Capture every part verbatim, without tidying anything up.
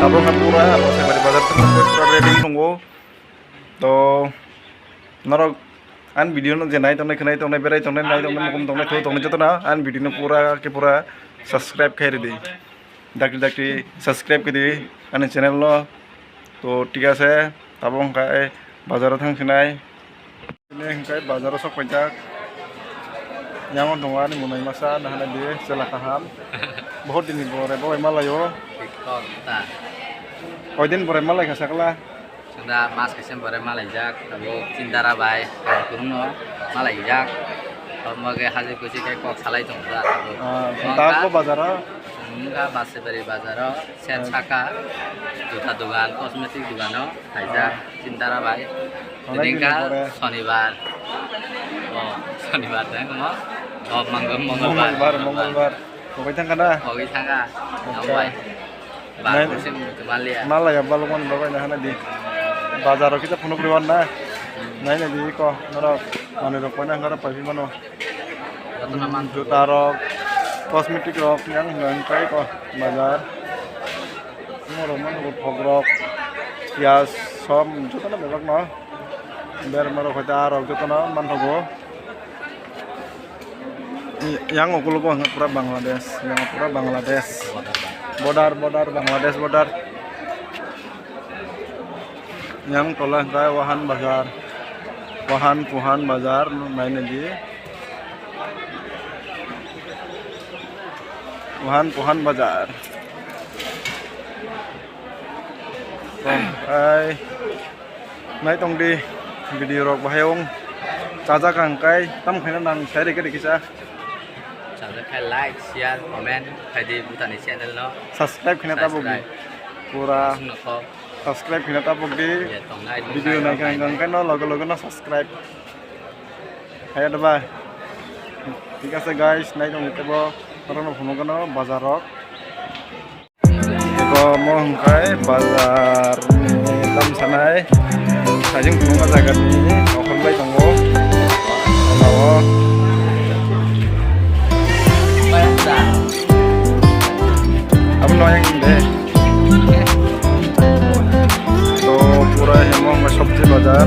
Abo wngkha pura Basaibari bazar, pura ready tongo. To norok ani video no je nai tongnai, khwnai tongnai, berai tongnai, nai tongnai, mukum tongnai, thu tongnai, joto no ani video no pura ke pura subscribe khai ridi. Dakti dakti subscribe khe di ani channel no. To thik ase, tabuk hwnkha bazar o thang sinai. Bini hwnkhe bazar o sok paijak. Yang o tongo ani monai masa, nahana di chwla kaham. Bahut din ni pore bo bai malai o. Tiktok ta. Koi din pore malai kha sakla? Sunda mas kaisa pore malaijak, tabuk Chindara bai, Kaitorno malaijak. Omo khe hajir kuchuk khe kok salai tongjak tabuk. Ah, Wngkha, ta ko bazar o? Wngkha Basaibari bazar o. Set saka, juta dogan, cosmetic dogano khaijak, Chindara bai. Onek din pore. Sonibar. O, sonibar de, omo. O, mangwng, mongolbar. Mongolbar, mongolbar. Pogwi thangkha na? Pogwi thangkha. Acha. Nai-, malaya balukmani bagwi nahana di. Bazaro kisa phunuk riwan na. Naina di ko, norok manwi rok paina hangkara paiwi mano. Juta rok, cosmetic rok yang hwnka hwnkhe ko bazar. Norok mano thok rok, piyaj, som jotono bebak no. Berma rok hoite ah rok jotono manthogo. Yang ukulgo hwnka pura Bangladesh, yang pura Bangladesh. Border, border, Bangladesh border. Yang tola hwnkha Wahan bazar, Wahan Puhan bazar, naina di. Wahan Puhan bazar. Tongkhai nai tong di video rok bahai wng chajak ang kai tam khaina nang sai rikhe rikhe cha. Chajak khai like, share, comment khai di butani channel no. Subscribe khina tabuk di. Pura subscribe khina tabuk di. Video nai kha hwnkhe no loge loge no subscribe. Hai da bai. Thik ase guys, nai tong tebo. Oro no phunukgano bazar rok. Eko mo hwnkhe bazar ni tam sanai. Sajing phunukma jaga ni okhorlai tongo. Abo no yang de. To pura hemo hwnba sobji bazar.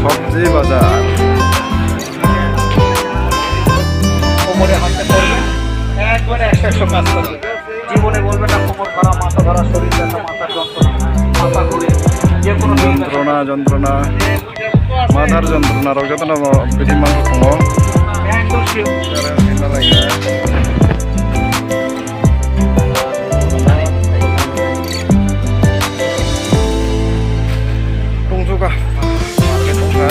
Sobji bazar. কোমরে হাতে করবেন, একবারে একশো একশো কাজ করবেন। জীবনে বলবেন না কোমর খারাপ, মাথা ধরা, শরীর ব্যথা, মাথার যন্ত্রণা, মাথা ঘুরে, যে কোনো যন্ত্রণা, যন্ত্রণা, মাথার যন্ত্রণা, রোগ যন্ত্রণা, বিভিন্ন মানুষ কমো। একদম শিওর। Tungsuka, market tungsa.